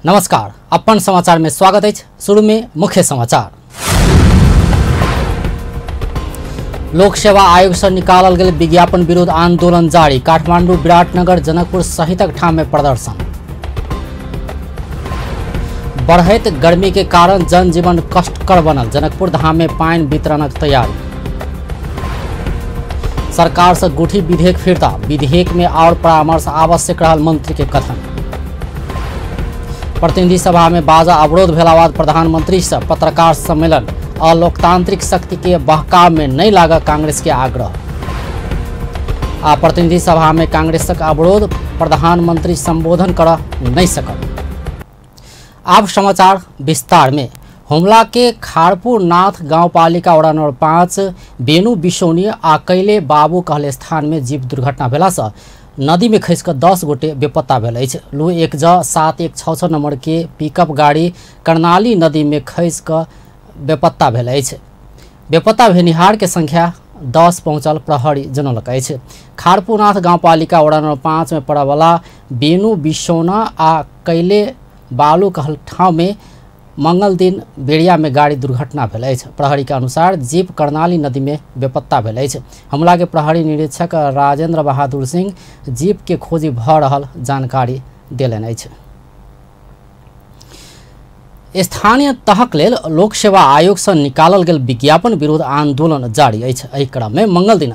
नमस्कार, अपन समाचार में स्वागत है। शुरू में मुख्य समाचार। लोक सेवा आयोग से निकालल गेल विज्ञापन विरोध आंदोलन जारी। काठमांडू, विराटनगर, जनकपुर सहितक ठाम में प्रदर्शन। बढ़ैत गर्मी के कारण जनजीवन कष्टकर बनल। जनकपुर धाम में पानि वितरणक तैयारी। सरकार से गुठी विधेयक फिर्ता, विधेयक में और परामर्श आवश्यक रहल मंत्री के कथन। प्रतिनिधि सभा में बाजा अवरोध भेला बाद प्रधानमंत्री से पत्रकार सम्मेलन। अलोकतांत्रिक शक्ति के बहकाव में नहीं लागल कांग्रेस के आग्रह। आ प्रतिनिधि सभा में कांग्रेसक अवरोध, प्रधानमंत्री संबोधन कर नहीं सकल। अब समाचार विस्तार में। हुमला के खारपुर नाथ गांवपालिका वडा नंबर 5 बेनु बिसौनी आ कैले बाबू कहले स्थान में जीप दुर्घटना भेला से नदी में खसि कऽ 10 गोटे बेपत्ता भेल अछि। लू 1 ज 7166 नंबर के पिकअप गाड़ी कर्णाली नदी में खसि कऽ बेपत्ता भेल अछि। बेपत्ता भेनिहार के संख्या 10 पहुँचल प्रहरी जनौलक अछि। खारपुरनाथ गांवपालिका वडा नंबर 5 में पड़यवला बेनु बिसौना आ कैले बालू कहल ठाम में मंगल दिन बेरिया में गाड़ी दुर्घटना भेल अछि। प्रहरी के अनुसार जीप कर्णाली नदी में बेपत्ता भेल अछि। हमला के प्रहरी निरीक्षक राजेंद्र बहादुर सिंह जीप के खोजी भऽ रहल जानकारी देलनि अछि। स्थानीय तहक लेल लोक सेवा आयोग से निकालल गेल विज्ञापन विरोध आंदोलन जारी अछि। एहि क्रम में मंगल दिन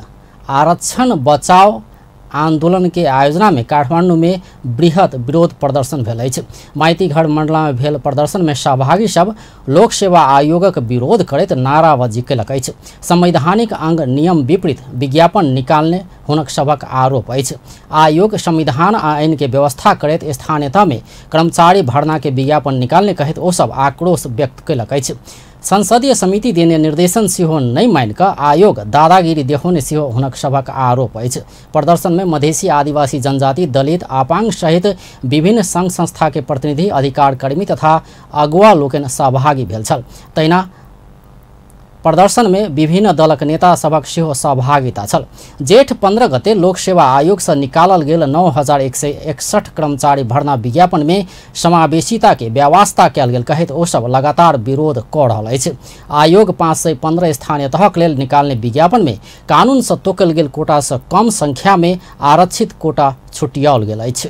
आरक्षण बचाओ आंदोलन के आयोजना में काठमांडू में बृहत विरोध प्रदर्शन भेल अछि। माइतीघर मंडला में भेल प्रदर्शन में सहभागी सब लोक सेवा आयोगक विरोध करैत नाराबाजी कयलक अछि। संवैधानिक अंग नियम विपरीत विज्ञापन निकालने हुनक सभक आरोप अछि। आयोग संविधान आ ऐन के व्यवस्था करैत स्थानीयता में कर्मचारी भर्ना के विज्ञापन निकालने कहैत ओ सब आक्रोश व्यक्त कयलक अछि। संसदीय समिति देने निर्देशन सेहो नहि मानि कऽ आयोग दादागिरी देखौने सेहो हुनक सभक आरोप अछि। प्रदर्शन में मधेसी, आदिवासी, जनजाति, दलित, अपांग सहित विभिन्न संघ संस्था के प्रतिनिधि, अधिकार कर्मी तथा अगुवा लोकनि सहभागी भेल छल। तहिना प्रदर्शन में विभिन्न दलक नेता सभक सेहो सहभागिता छल। जेठ 15 गते लोक सेवा आयोग से निकालल गेल 9161 कर्मचारी भर्ना विज्ञापन में समावेशिता के व्यवस्था कयल गेल कहैत ओ सब लगातार विरोध कऽ रहल अछि। आयोग 515 स्थानीय तहक लेल निकालने विज्ञापन में कानून से तोकल गेल कोटा से कम संख्या में आरक्षित कोटा छुटियाओल गेल अछि।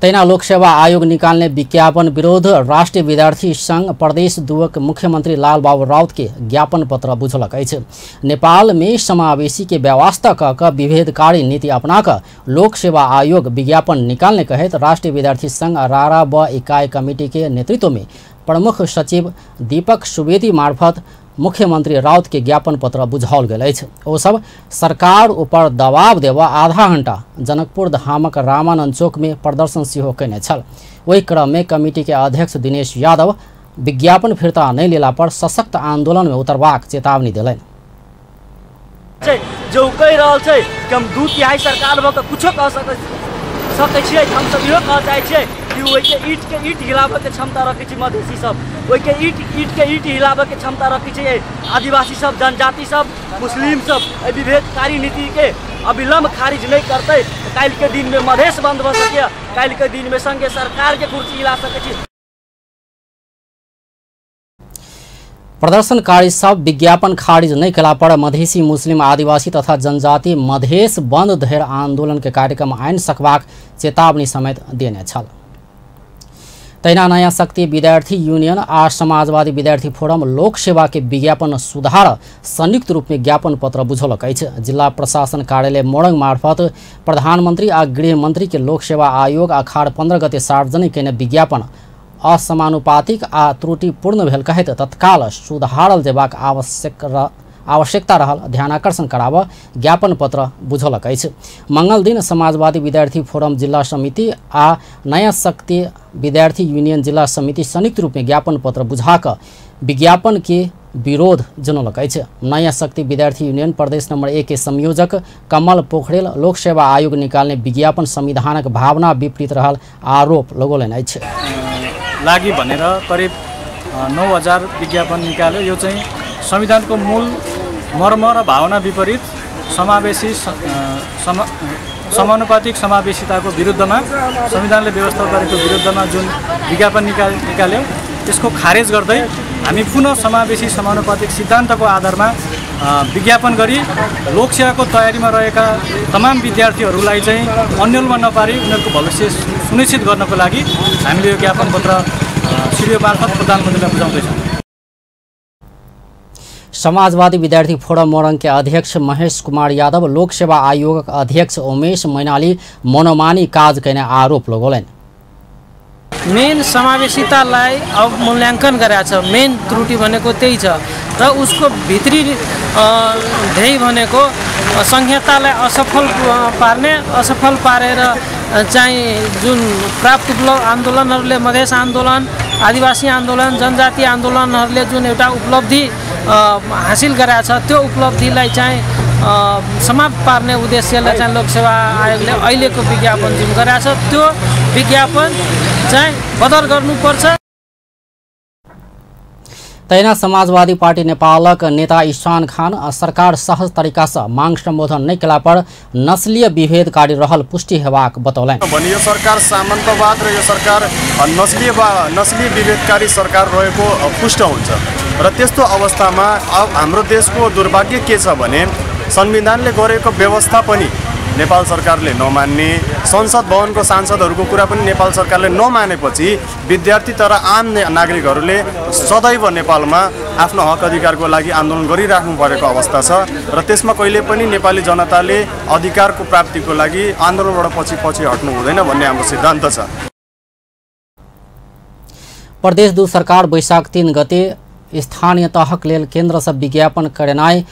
तहिना लोक सेवा आयोग निकालने विज्ञापन विरोध राष्ट्रीय विद्यार्थी संघ प्रदेश 2 मुख्यमंत्री लालबाबू राउत के ज्ञापन पत्र बुझलक अछि। नेपाल में समावेशी के व्यवस्था कऽ कऽ विभेदकारी नीति अपना कऽ लोक सेवा आयोग विज्ञापन निकालने कहैत राष्ट्रीय विद्यार्थी संघ रारा ब इकाई कमिटी के नेतृत्व में प्रमुख सचिव दीपक सुवेदी मार्फत मुख्यमंत्री राउत के ज्ञापन पत्र बुझाओल गेल अछि। ओ सब सरकार ऊपर दबाव देबऽ आधा घंटा जनकपुर धामक रामानंद चौक में प्रदर्शन सेहो कयने छल। ओहि क्रम में कमिटी के अध्यक्ष दिनेश यादव विज्ञापन फिर्ता नहि लेला पर सशक्त आंदोलन में उतरबाक चेतावनी देलनि। जो कहि रहल छै कि हम 2/3 सरकार भऽ कऽ कुछो कऽ सकै छियै, हमसब इहो कहऽ चाहै छियै कि ओहिके ईंटके ईंट हिलाबऽके क्षमता रखै छै मधेसी सब, ओहिके ईंटके ईंट हिलाबऽके क्षमता रखै छै आदिवासी सब, जनजाति सब, मुस्लिम सब। एहि विभेदकारी नीतिके अविलम्ब खारिज नहि करतै तऽ काल्हिके दिनमे मधेस बन्द भऽ सकैए, काल्हिके दिनमे सङ्गे सरकारके कुर्सी हिला सकै छी। प्रदर्शनकारी सब विज्ञापन खारिज नहीं कला पर मधेसी, मुस्लिम, आदिवासी तथा जनजाति मधेस बंद धरि आंदोलन के कार्यक्रम आनि सकबाक चेतावनी समेत देने छल। तहिना नयाँ शक्ति विद्यार्थी यूनियन आ समाजवादी विद्यार्थी फोरम लोक सेवा के विज्ञापन सुधार संयुक्त रूप में ज्ञापन पत्र बुझौलक अछि। जिला प्रशासन कार्यालय मोरंग मार्फत प्रधानमंत्री आ गृह मंत्री के लोक सेवा आयोग अखाड़ 15 गते सार्वजनिक कयने विज्ञापन असमानुपातिक आ त्रुटिपूर्ण भेल कहैत तत्काल सुधारल जेबाक आवश्यकता रहल ध्यानाकर्षण कराबऽ ज्ञापन पत्र बुझौलक अछि। मंगल दिन समाजवादी विद्यार्थी फोरम जिला समिति आ नयाँ शक्ति विद्यार्थी यूनियन जिला समिति संयुक्त रूप में ज्ञापन पत्र बुझा कऽ विज्ञापन के विरोध जनौलक अछि। नयाँ शक्ति विद्यार्थी यूनियन प्रदेश नंबर 1 के संयोजक कमल पोखरेल लोक सेवा आयोग निकालने विज्ञापन संविधानक भावना विपरीत रहल आरोप लगौलनि अछि। लागि भनेर करिब 9000 विज्ञापन निकाल्यो। यो चाहिँ संविधानको मूल मर्म र भावना विपरीत समावेशी समानुपातिक समावेशिताको विरुद्धमा, संविधानले व्यवस्था गरेको विरुद्धमा जुन विज्ञापन निकाल्यो त्यसको खारेज गर्दै हामी पुनः समावेशी समानुपातिक सिद्धान्तको आधारमा विज्ञापन गरी लोकसेवाको तयारीमा रहेका तमाम विद्यार्थीहरूलाई चाहिँ अन्यलमा नपारी उनीहरूको भविष्य सुनिश्चित गर्नको लागि हामीले यो ज्ञापन पत्र सिडिओ मार्फत प्रधानमन्त्रीलाई बुझाउँदैछौँ। समाजवादी विद्यार्थी फोरम मोरङ के अध्यक्ष महेश कुमार यादव लोक सेवा आयोगक अध्यक्ष उमेश मैनाली मनोमानी काज कयने आरोप लगौलनि। मेन समावेशितालाई अवमूल्याङ्कन गरेको छ, मेन त्रुटि भनेको त्यही छ र उसको भित्री ध्येय भनेको संहितालाई असफल पार्ने, असफल पारेर चाहिँ जुन प्राप्त आन्दोलनहरूले, मधेस आन्दोलन, आदिवासी आन्दोलन, जनजाति आन्दोलनहरूले जुन एउटा उपलब्धि हासिल गरेको छ त्यो उपलब्धिलाई चाहिँ समाप्त पार्ने उद्देश्यले चाहिँ लोकसेवा आयोगले अहिलेको विज्ञापन जुन गरेको छ त्यो विज्ञापन चाहिँ बदल गर्नुपर्छ। तहिना समाजवादी पार्टी नेपालक नेता ईशान खान सरकार सहज तरीका से मांग संबोधन नहीं कला पर नस्लीय विभेदकारी रहल पुष्टि हेबाक बतौलनि। भने यो सरकार सामन्तवाद र यो सरकार नस्लीय विभेदकारी सरकार रहेको पुष्ट हुन्छ र त्यस्तो अवस्थामा अब हाम्रो देशको दुर्भाग्य के छ भने संविधानले गरेको व्यवस्था पनि नेपाल सरकारले नमान्ने, संसद भवनको सांसदहरूको कुरा पनि नेपाल सरकारले नमानेपछि विद्यार्थी तर आम नागरिकहरूले सदैव नेपालमा आफ्नो हक अधिकारको लागि आन्दोलन गरिराख्नु परेको अवस्था छ र त्यसमा कहिले पनि नेपाली जनताले अधिकारको प्राप्तिको लागि आन्दोलनबाट पछि पछि हट्नु हुँदैन भन्ने हाम्रो सिद्धान्त छ। प्रदेश 2 सरकार वैशाख 3 गते स्थानीय तहक लेल केन्द्र से विज्ञापन करेनाइ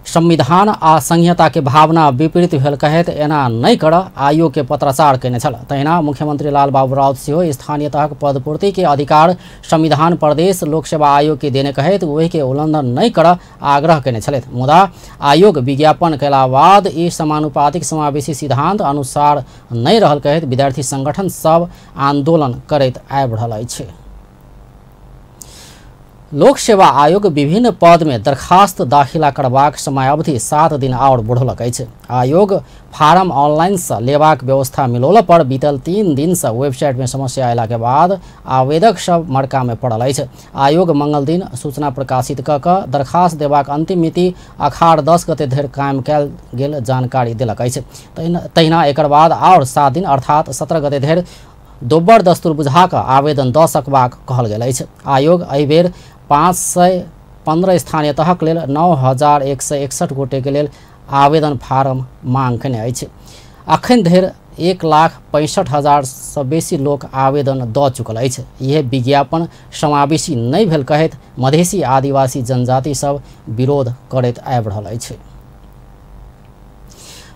संविधान आ संहिता के भावना विपरीत भेल कहैत एना नहि कर आयोग के पत्राचार कयने छल। तहिना मुख्यमंत्री लालबाबू राउत सेहो स्थानीय तहक पदपूर्ति के अधिकार संविधान प्रदेश लोकसेवा आयोग के देने कहैत ओहि के उल्लंघन नहि कर आग्रह कयने छलथि। मुदा आयोग विज्ञापन कयला बाद ई समानुपातिक समावेशी सिद्धांत अनुसार नहि रहल कहैत विद्यार्थी संगठन सब आंदोलन करैत आबि रहल अछि। लोक सेवा आयोग विभिन्न पद में दरखास्त दाखिला करबाक समयावधि 7 दिन और बढ़ौलक अछि। आयोग फार्म ऑनलाइन से लेबाक व्यवस्था मिलौला पर बीतल 3 दिन से वेबसाइट में समस्या अयला के बाद आवेदक सब मड़का में पड़ल अछि। आयोग मंगल दिन सूचना प्रकाशित क क दरखास्त देबाक अंतिम मिति अखाड़ 10 गते धरि कायम कयल गेल जानकारी देलक अछि। तहिना एकर बाद और 7 दिन अर्थात 17 गते धरि दोब्बर दस्तूर बुझा कऽ आवेदन दऽ सकबाक कहल गेल अछि। आयोग एहि बेर 515 स्थानीय तहक लेल 9161 गोटे के लेल आवेदन फार्म मांग कयने अछि। अखन धरि 1,65,000 सँ बेसी लोक आवेदन दऽ चुकल अछि। यह विज्ञापन समावेशी नहि भेल कहैत मधेसी आदिवासी जनजाति सब विरोध करैत आबि रहल अछि।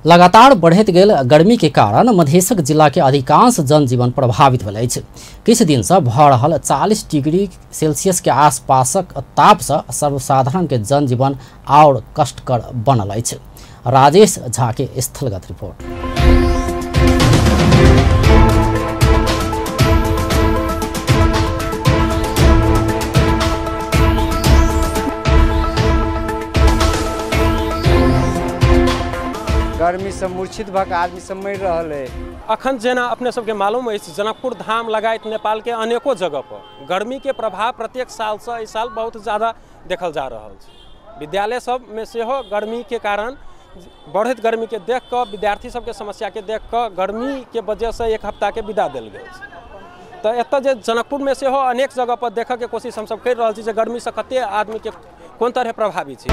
लगातार बढ़ैत गेल गर्मी के कारण मधेशक जिला के अधिकांश जनजीवन प्रभावित भेल अछि। किछु दिन से भऽ रहल 40 डिग्री सेल्सियस के आसपासक ताप से सर्वसाधारण के जनजीवन और कष्टकर बनल अछि। राजेश झा के स्थलगत रिपोर्ट। गर्मी से मूर्छित भऽ कऽ आदमी सब मरि रहल है। अखन जेना अपने सबके मालूम अछि जनकपुर धाम लगायत नेपाल के अनेको जगह पर गर्मी के प्रभाव प्रत्येक साल से एहि साल बहुत ज़्यादा देखल जा रहल छै। विद्यालय सब में सेहो गर्मी के कारण बढ़ैत गर्मी के देख कऽ विद्यार्थी सबके समस्या के देख कऽ गर्मी के वजह से एक हफ्ता के विदा देल गेल छै। तऽ एतऽ जे जनकपुर में सेहो अनेक जगह पर देखऽ के कोशिश हमसब करि रहल छी जे गर्मी से कते आदमी के कोन तरह प्रभावित छै।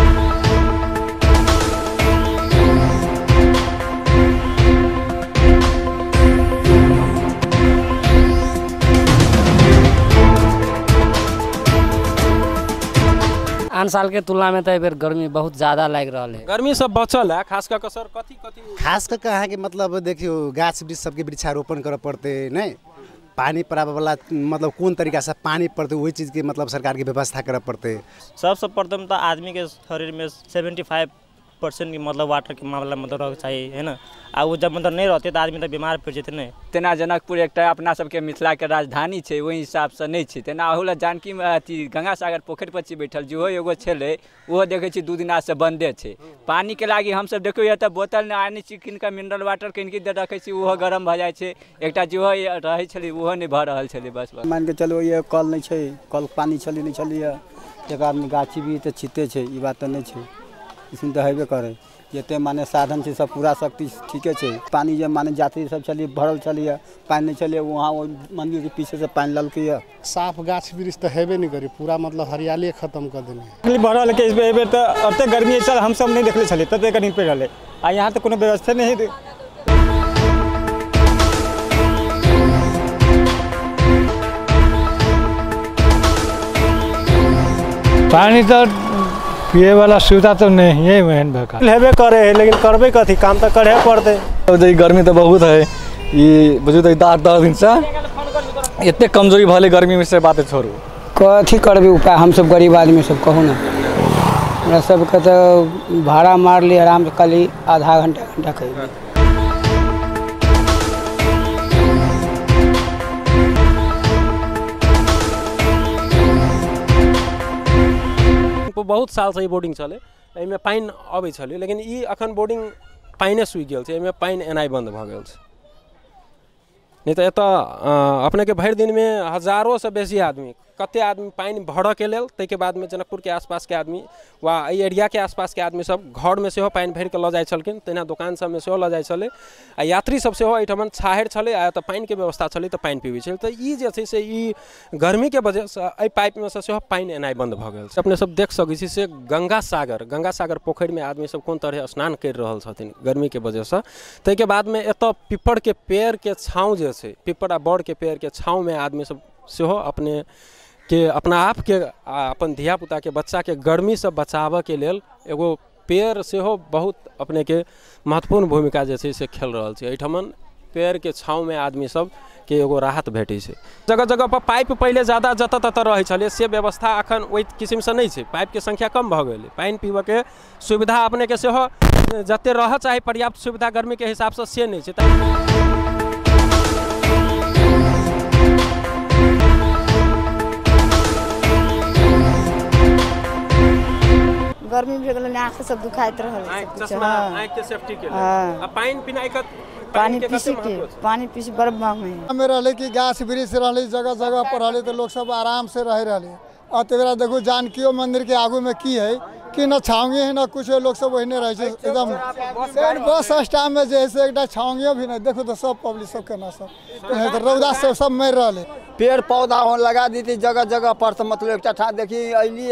आन साल के तुलना में तो एहि गर्मी बहुत ज़्यादा लागि रहल है। गर्मी से बचल है खास कऽ सर कथी कथी? खास कऽ अहाँके मतलब देखियौ गाछ वृक्ष सबके वृक्षारोपण करऽ पड़तै, नहि पानी पड़ाबैवला मतलब कोन तरीकासँ पानी पड़तै ओहि चीजके मतलब सरकारके व्यवस्था करऽ पड़तै। सबसँ प्रथम तऽ आदमीके शरीरमे 75 5% मतलब वाटरके मामला मतलब रहऽके चाही है ने। आ ओ जब मतलब नहि रहतै तऽ आदमी तऽ बीमार पड़ि जेतै ने। तेना जनकपुर एकटा अपना सबके मिथिलाके राजधानी छै, ओहि हिसाबसँ नहि छै। तेना अहू लए जानकीमे अथी गंगा सागर पोखरि पर छी बैठल, जेहो एगो छलै ओहो देखै छी 2 दिनासँ बन्दे छै। पानिके लागि हमसब देखियौ एतऽ बोतल नहि आनै छी कीन कऽ, मिनरल वाटर कीन कऽ रखै छी, ओहो गरम भऽ जाइ छै। एकटा जेहो रहै छलै ओहो नहि भऽ रहल छलै। बस मानि कऽ चलू ये कल नहि छै, कल पानी छलै नहि छलैए, तकर बाद गाछी भी तऽ छिते छै, ई बात तऽ नहि छै, इसमे तऽ हेबे करै। जते माने साधन छै सब पूरा शक्ति ठीके छै। पानी जे माने यात्री सब छलियै भरल छलियै, पानि नहि छलियै, वहाँ मंदिर के पीछे से पानि ललकैए। साफ गाछ वृक्ष तऽ हेबे नहि करी, पूरा मतलब हरियाली खत्म कर देने। भरल के एहि बेर तऽ एते गर्मी छल हमसब नहि देखले छलियै, तते गर्मी पड़ि रहलै आ यहाँ तऽ कोनो व्यवस्था नहि। पानी तो पिए वाला सुविधा तो नहीं है एहन भका हेबे करे है, लेकिन करबे कथी, काम तो करे पड़ते। गर्मी तो बहुत है, ये बुझू तो 8-10 दिन से इतने कमजोरी भले गर्मी में से बात छोड़ू। कथी करबे उपाय, हम सब गरीब आदमी सब कहू ना, हमरा सबके तो भाड़ा मार ली आराम से खाली आधा घंटा घंटा कही। बहुत सालसँ ई बोर्डिंग छलै, एहिमे पानि अबै छलै, लेकिन ई अखन बोर्डिंग पानिए सूखि गेल छै, एहिमे पानि एनाइ बन्द भऽ गेल छै। नहि तऽ एतऽ अपनेके भरि दिनमे हजारोसँ बेसी आदमी, कते आदमी पानि भरऽके लेल, ताहिके बादमे जनकपुरके आसपासके आदमी वा एहि एरियाके आसपासके आदमी सब घरमे सेहो पानि भरिकऽ लऽ जाइ छलखिन, तहिना दोकान सबमे सेहो लऽ जाइ छलै आ यात्री सब सेहो एहिठमन छाहरि छलै आ एतऽ पानिके व्यवस्था छलै तऽ पानि पीबै छलै। तऽ ई जे छै से ई गर्मीके वजहसँ एहि पाइपमे सँ सेहो पानि एनाइ बन्द भऽ गेल छै। अपने सब देख सकै छी से गंगा सागर पोखरिमे आदमी सब कोन तरहे स्नान करि रहल छथिन गर्मीके वजहसँ। ताहिके बादमे एतऽ पिप्परके पेड़के छाँव जे छै, पिप्पर आ बड़के पेड़के छाँवमे आदमी सब सेहो अपने के अपना आपके आ अपन धियापुताके बच्चाके गर्मीसँ बचाबऽके लेल एगो पेड़ सेहो बहुत अपनेके महत्वपूर्ण भूमिका जे छै से खेल रहल छै। एहिठमन पेड़के छाँवमे आदमी सबके एगो राहत भेटै छै। जगह जगह पर पाइप पहिले ज़्यादा जतऽ ततऽ रहै छलै से व्यवस्था अखन ओहि किसिमसँ नहि छै, पाइपके संख्या कम भऽ गेलै। पानि पीबऽके सुविधा अपनेके सेहो जते रहऽ चाही पर्याप्त सुविधा गर्मीके हिसाबसँ से नहि छै। गर्मी भे गेलै, आँख सब दुखाइत रहल, चश्मा आँख के सेफ्टी के लिए। आ पानि पिनाइ के, पानी पीसी के, पानी पीसी बड़ महंग है। हमें रहले कि गाछ वृक्ष रहले जगह जगह पर रहले तो लोग सब आराम से रह रहले। और तेरा देखो जानकियो मंदिर के आगू में की है कि न छाँगी है न कुछ, लोग सब वही रहे छै एकदम। बस स्टैंड में जे है से एक छाँगियो भी नहीं, देखो तो सब पब्लिक सब केना सब रौदा से सब मरि रहले। पेड़ पौधा हो लगा देती जगह जगह पर तो मतलब एक ठा देखी अली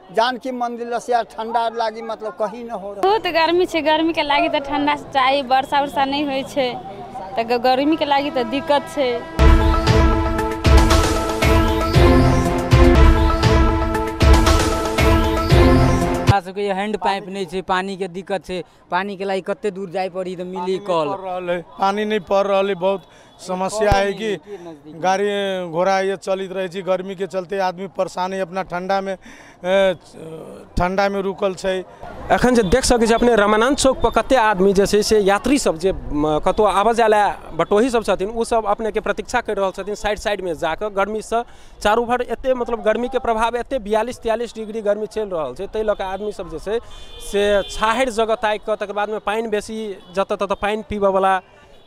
जानकी मंदिर से ठंडा लागी मतलब कहीं न हो। बहुत गर्मी छै, गर्मी के लागी तऽ ठंडा चाही, वर्षा वर्षा नहीं होइ छै तऽ गर्मी के लागी तऽ दिक्कत छै। हमरा सबके हैंड पाइप नहीं छै, पानी के दिक्कत छै, पानी के लागि कते दूर जाय पड़ी तऽ मिली कल। पानी नहीं पड़ रहा है, बहुत समस्या है कि गाड़ी घोड़ा ये चलित रहे छै। गर्मी के चलते आदमी परेशानी अपना ठंडा में रुकल छै। अखन जे देख सकै छी अपने रमानंद चौक पर कते आदमी जे छै से यात्री सब जे कतौ आबऽ जाय लए बटोही सब छथिन ओ सब अपने के प्रतीक्षा करि रहल छथिन साइड साइड में जाकऽ। गर्मीसँ चारू भर एते मतलब गर्मी के प्रभाव एते 42-43 डिग्री गर्मी चलि रहल छै, ताहि लऽ कऽ आदमी सब जे छै से छाहरि जगह ताकि कऽ तकर बादमे पानि बेसी जतऽ ततऽ पानि पीबऽवला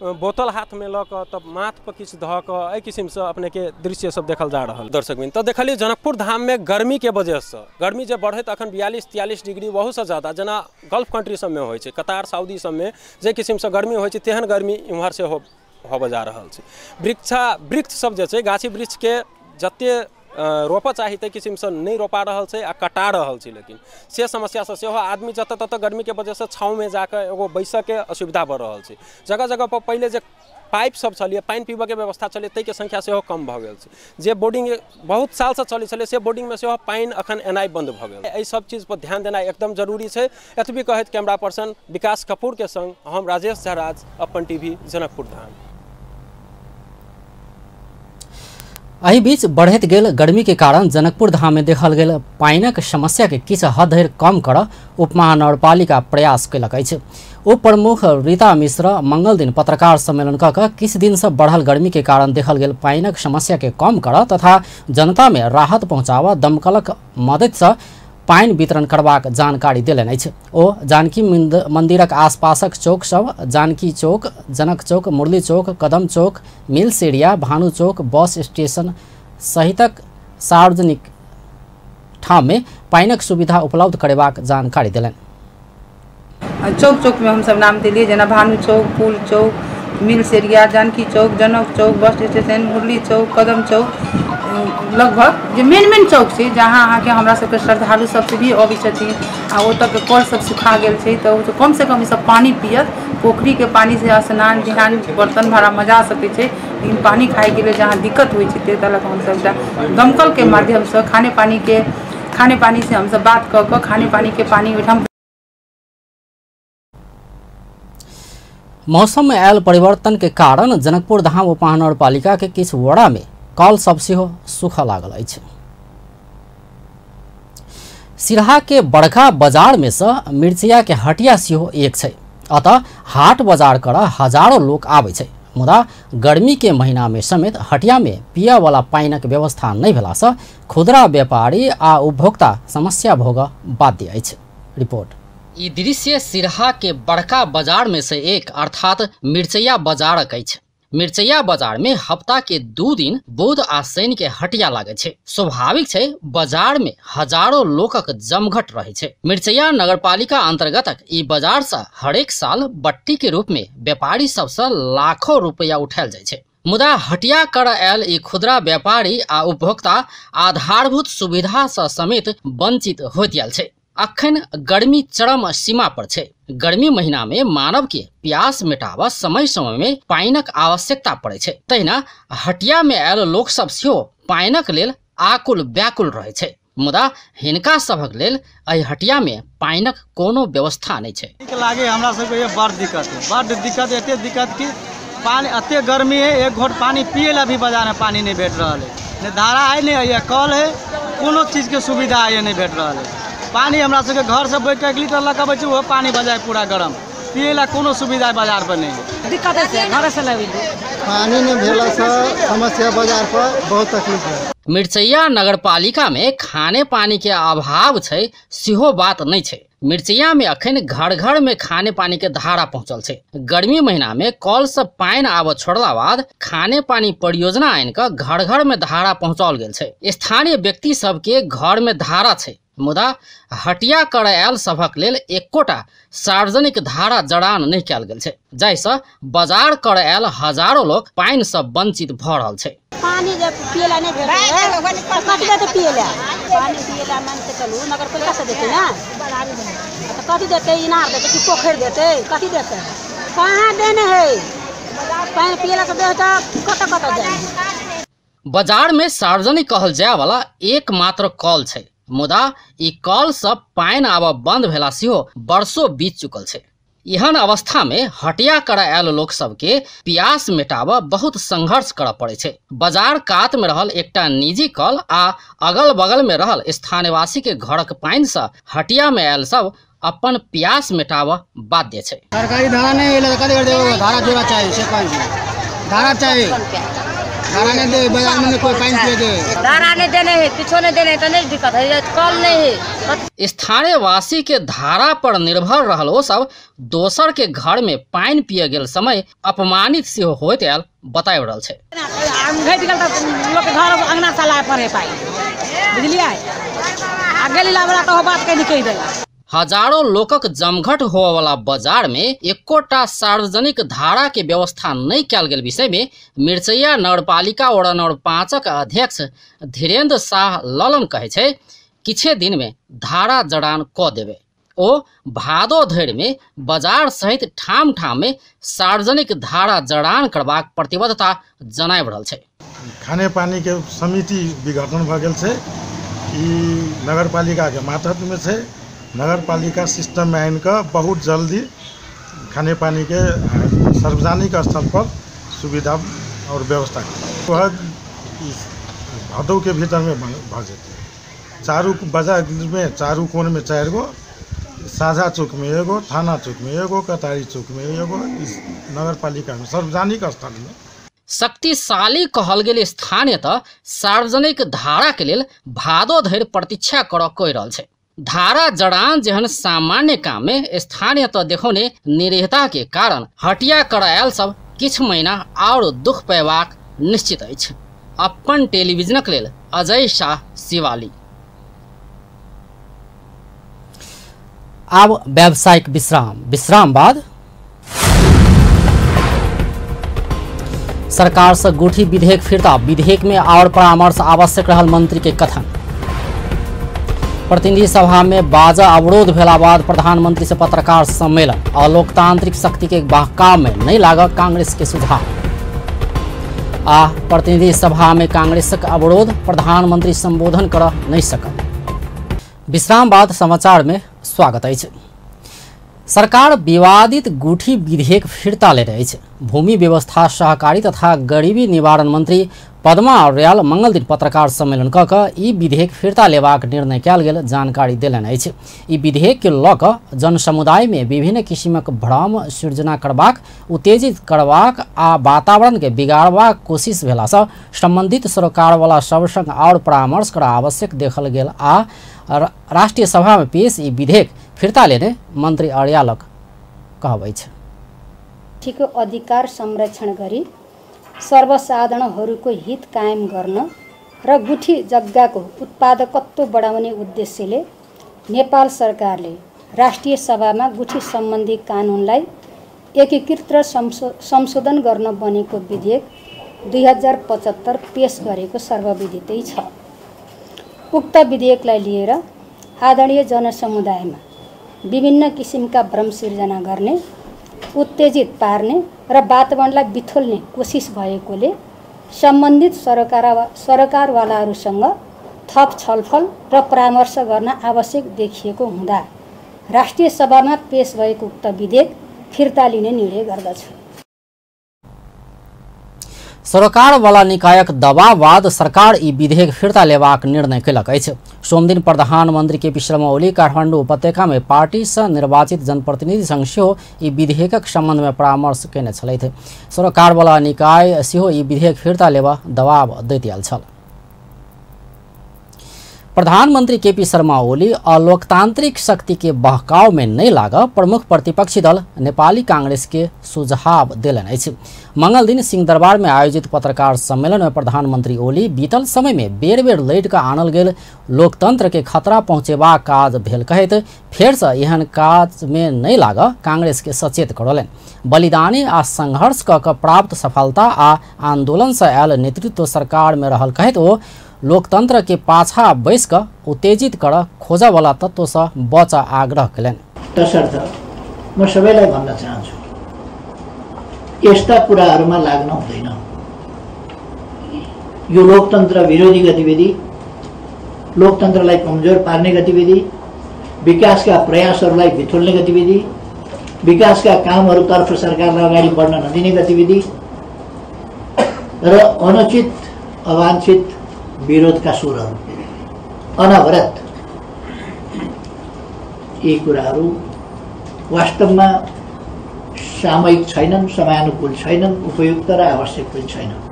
बोतल हाथमे लऽ कऽ तब माथ पर किछु धऽ कऽ एहि किसिमसँ अपनेके दृश्य सब देखल जा रहल। दर्शकबिन तऽ देखलियै जनकपुर धाममे गर्मीके वजहसँ गर्मी जे बढ़ैत अखन 42-43 डिग्री ओहूसँ ज्यादा जेना गल्फ कंट्री सबमे होइ छै, कतार सऊदी सबमे जे किसिमसँ गर्मी होइ छै तेहन गर्मी इम्हर सेहो होबऽ जा रहल छै। वृक्ष सब जे छै गाछी वृक्षके जते रोपऽ चाही ताहि किसिमसँ नहि रोपा रहल छै आ कटा रहल छै, लेकिन से समस्यासँ सेहो आदमी जतऽ ततऽ गर्मीके वजहसँ छाँवमे जाकऽ एगो बैसऽके असुविधा भऽ रहल छै। जगह जगह पर पहिले जे पाइप सब छलियै, पानि पीबऽके व्यवस्था छलै, ताहिके संख्या सेहो कम भऽ गेल छै। जे बोर्डिंग बहुत सालसँ चलै छलै से बोर्डिंगमे सेहो पानि अखन एनाइ बन्द भऽ गेल। एहि सब चीज पर ध्यान देनाइ एकदम जरूरी छै। एतबी कहैत कैमरा पर्सन विकास कपूरके संग हम राजेश झा, अपन टीवी, जनकपुर धाम। एहि बीच बढ़ैत गेल गर्मी के कारण जनकपुर धाम में देखल गेल पानिक समस्या के किछु हद धरि कम कर उपमहानगरपालिका प्रयास कयलक अछि। उप प्रमुख रीता मिश्र मंगल दिन पत्रकार सम्मेलन कऽ कऽ किछु दिन से बढ़ल गर्मी के कारण देखल गेल पानिक समस्या के कम कर तथा जनता में राहत पहुँचाबऽ दमकलक मदति से पानि वितरण करबाक जानकारी देलनि अछि। ओ जानकी मंदिरक आसपासक चौक सब जानकी चौक, जनक चौक, मुरली चौक, कदम चौक, मिल्स एरिया, भानु चौक, बस स्टेशन सहितक सार्वजनिक ठाम में पानिक सुविधा उपलब्ध करेबाक जानकारी देलनि। चौक चौक में हम सब नाम देलियै, जेना भानु चौक, पुल चौक, मिल्स एरिया, जानकी चौक, जनक चौक, बस स्टेशन, मुरली चौक, कदम चौक, लगभग जे मेन मेन चौक छै जहाँ अहाँके हमरा सबके श्रद्धालु सब भी अबै छथिन आ ओतऽके कल सब सुखा गेल छै तऽ कमसँ कम ईसब पानि पियत। पोखरिके पानिसँ स्नान ध्यान बर्तन भाड़ा मजा सकै छै, लेकिन पानि खाइके लेल जहाँ दिक्कत होइ छै ताहि तरहक हमसब एकटा दमकलके माध्यमसँ खाने पानीसँ हमसब बात कऽ कऽ खाने पानीके पानी ओहिठाम। मौसम में आयल परिवर्तन के कारण जनकपुर धाम उपमहानगरपालिका के किछु वड़ा में कल सब सेहो सूखऽ लागल अछि। सिरहा के बड़का बाजार में से मिर्चिया के हटिया सेहो एक छै। अतः हाट बाजार कर हजारों लोग आबै छै, मुदा गर्मी के महीना में समेत हटिया में पिया वाला पानिक व्यवस्था नहि भेला से खुदरा व्यापारी आ उपभोक्ता समस्या भोगऽ बाध्य अछि। रिपोर्ट। ई दृश्य सिरहा के बड़का बाजार में से एक अर्थात मिर्चैया बाजारक अछि। मिर्चैया बाजार में हफ्ता के 2 दिन बुध आ शनि के हटिया लागै छै। स्वाभाविक छै बाजार में हजारों लोकक जमघट रहै छै। मिर्चैया नगरपालिका अंतर्गतक ई बाजार से हरेक साल बट्टी के रूप में व्यापारी सबसे लाखों रुपया उठायल जाइ छै, मुदा हटिया कर आयल ई खुदरा व्यापारी आ उपभोक्ता आधारभूत सुविधा से समेत वंचित होइत आयल छै। अखन गर्मी चरम सीमा पर छै। गर्मी महीना में मानव के प्यास मिटाबऽ समय समय में पानिक आवश्यकता पड़ै छै, तहिना हटिया में आयल लोक सब सेहो पानिक लेल आकुल व्याकुल रहै छै, मुदा हिनका सभक लेल एहि हटिया में पानिक कोनो व्यवस्था नहि छै। लागे हमरा सबके बड़ दिक्कत है, बड़ दिक्कत, एते दिक्कत कि पानी एते गर्मी है, एक घोट पानी पिए ला भी बाजार में पानी नहीं भेट रहा है। नहीं धारा है, नहीं है कल है, कोनो चीज के सुविधा है नहीं भेट रहा है। पानी हमरा सबके घर से बैठ के 1 लीटर लऽ के अबै छै, ओहो पानी बजाय पूरा गरम, पिए ला कोनो सुविधा बाजार पर नहीं। दिक्कत है, घर से लाबी पानी नहीं भेला से समस्या बाजार पर बहुत तकलीफ है। मिर्चैया नगरपालिका में खाने पानी के अभाव छै सेहो बात नहीं छै। मिर्चैया में अखन घर घर में खाने पानी के धारा पहुंचल छै। गर्मी महीना में कल से पानि आबऽ छोड़ला बाद खाने पानी परियोजना आनि कऽ घर घर में धारा पहुंचाओल गेल छै। स्थानीय व्यक्ति सबके घर में धारा छै, मुदा हटिया कर आयल सभक लेल एकोटा सार्वजनिक धारा जड़ान नहि कयल गेल छै, जाहिसँ बाजार कर आयल हजारों लोग पानि से वंचित भऽ रहल छै। पानी जब पिएला नहीं भेटै है कथी देतै पिएला? पानी पिएला मानते चलू नगरपालिका से देतै ना, तो कथी देतै? इनार देतै कि पोखरि देतै? कथी देतै? कहाँ देने है? पानि पिएला से देह तऽ कतऽ कतऽ जाइ। बाजार में सार्वजनिक कहल जाय वाला एकमात्र कल छै, मुदा ई कल सब पानि आबऽ बंद भेला सेहो वर्षों बीत चुकल छै। एहन अवस्था में हटिया कर आयल लोक सबके प्यास मिटाबऽ बहुत संघर्ष करऽ पड़ै छै। बाजार कात में रहल एकटा निजी कल आ अगल बगल में रहल स्थानीयवासी के घरक पानि से हटिया में आयल सब अपन प्यास मिटाबऽ बाध्य छै। सरकारी धारा नहीं मिले कथी कर देबो? धारा जोड़ा चाहिए, से पानि धारा चाहिए, धारा नहीं दे बाजार में कोई पानी पिए दे। धारा नहीं देने है, किछो नहीं देने है तो नहीं दिक्कत है, कल नहीं है। स्थानीयवासी के धारा पर निर्भर रहल ओ सब दोसर के घर में पानि पिए गेल समय अपमानित सेहो होइत आयल बताबि रहल छै। घटि गेल तऽ लोक घर अंगना से लाए पड़े पानि, बुझलियै? आ गेली लाबला तऽ बात कहि कहि देला। हजारों लोकक जमघट होवला बाजार में एकोटा सार्वजनिक धारा के व्यवस्था नहीं कयल गेल विषय में मिर्चैया नगरपालिका वार्ड नंबर 5 के अध्यक्ष धीरेन्द्र शाह ललन कहै छै किछे दिन में धारा जड़ान क देवे। ओ भादो धरि में बाजार सहित ठाम ठाम में सार्वजनिक धारा जड़ान करबाक प्रतिबद्धता जनाबि रहल छै। खाने पानी के समिति विघटन भऽ गेल छै, ई नगरपालिका के मातहत में छै। नगरपालिका सिस्टम में आनि कऽ बहुत जल्दी खाने पानी के सार्वजनिक स्थल पर सुविधा और व्यवस्था वह भदौके भीतरमे भऽ जेतै। चारू बाजारमे चारू कोनमे 4 गो, साझा चौकमे एगो, थाना चौकमे एगो, कतारी चौकमे एगो, इस नगरपालिकामे सार्वजनिक स्थलमे। शक्तिशाली कहल गेल स्थानीय त सार्वजनिक धारा के लेल भादो धरि प्रतीक्षा करऽ कहि रहल छै। धारा जड़ान जेहन सामान्य काम में स्थानीय त देखौने निरीहता के कारण हटिया करायल सब किछु महीना और दुख पेबाक निश्चित अछि। अपन टेलीविजनक लेल अजय शाह, शिवाली। आब व्यावसायिक विश्राम। विश्राम बाद सरकार से गुठी विधेयक फिर्ता, विधेयक में और परामर्श आवश्यक रहल मंत्री के कथन। प्रतिनिधि सभा में बाजा अवरोध भेला बाद प्रधानमंत्री से पत्रकार सम्मेलन, अलोकतांत्रिक शक्ति के बहकाव में नहीं लागल कांग्रेस के सुझाव। आ प्रतिनिधि सभा में कांग्रेसक अवरोध, प्रधानमंत्री संबोधन कर नहीं सकल। विश्राम बाद समाचार में स्वागत अछि। सरकार विवादित गुठी विधेयक फिर्ता लेने अछि। भूमि व्यवस्था, सहकारी तथा गरीबी निवारण मंत्री पद्मा अर्याल मंगलदिन पत्रकार सम्मेलन कऽ कऽ ई विधेयक फिर्ता लेबाक निर्णय कयल गेल जानकारी देलनि अछि। ई विधेयक के लऽ कऽ जनसमुदाय में विभिन्न किसिमक भ्रम सृजना करबाक, उत्तेजित करबाक आ वातावरण के बिगाड़बाक कोशिश भेलासँ संबंधित सरकारवाला सब संग और परामर्श कर आवश्यक देखल गेल आ राष्ट्रीय सभा में पेश ई विधेयक फिर्ता लेने मंत्री अर्यालक कहब अछि। अधिकार संरक्षण गरी सर्वसाधारणहरूको हित कायम गर्न र गुठी जग्गाको उत्पादकत्व बढाउने उद्देश्यले नेपाल सरकारले राष्ट्रिय सभामा गुठी सम्बन्धी कानुनलाई एकीकृत र संशोधन गर्न बनेको विधेयक 2075 पेश गरेको सर्वविदितै छ। उक्त विधेयकलाई लिएर आदरणीय जनसमुदायमा विभिन्न किसिमका भ्रम सिर्जना गर्ने, उत्तेजित पार्ने र वातावरणलाई बिथोल्ने कोसिस भएकोले सम्बन्धित सरकारवालाहरूसँग थप छलफल र परामर्श गर्न आवश्यक देखिएको हुँदा राष्ट्रिय सभामा पेश भएको उक्त विधेयक फिर्ता लिने निर्णय गर्दछु। सरकारवाला निकायक दबाव बाद सरकार ई विधेयक फिर्ता लेबाक निर्णय कयलक अछि। सोमदिन प्रधानमंत्री केपी शर्मा ओली काठमांडू उपत्यका में पार्टी से निर्वाचित जनप्रतिनिधि संग सेहो ई विधेयकक संबंध में परामर्श कयने छलथि। सरकारवाला निकाय सेहो ई विधेयक फिर्ता लेबा दबाव दैत आयल छल। प्रधानमंत्री केपी शर्मा ओली अलोकतांत्रिक शक्ति के बहकाव में नहीं लागऽ प्रमुख प्रतिपक्षी दल नेपाली कांग्रेस के सुझाव देलनि अछि। मंगलदिन सिंहदरबार में आयोजित पत्रकार सम्मेलन में प्रधानमंत्री ओली बीतल समय में बेर बेर लड़ि कऽ आनल गेल लोकतंत्र के खतरा पहुँचेबाक काज भेल कहैत फेरसँ एहन काज में नहीं लागऽ कांग्रेस के सचेत करौलनि। बलिदानी आ संघर्ष कऽ कऽ प्राप्त सफलता आ आंदोलन से आयल नेतृत्व सरकार में रहल कहैत ओ लोकतंत्र के पाछा बैस कऽ उत्तेजित कर खोजऽवला तत्वसँ बच आग्रह कयलनि। तसर्थ म सबैलाई भन्न चाहन्छु, यस्ता कुराहरूमा लाग्न हुँदैन। यो लोकतन्त्र विरोधी गतिविधि, लोकतन्त्रलाई कमजोर पार्ने गतिविधि, विकासका प्रयासहरूलाई बिथोल्ने गतिविधि, विकासका कामहरूतर्फ सरकारलाई अगाडि बढ्न नदिने गतिविधि र अनुचित अवांछित विरोधका स्वरहरू अनवरत, यी कुराहरू वास्तवमा सामयिक छैनन्, समयानुकूल छैनन्, उपयुक्त र आवश्यक पनि छैनन्।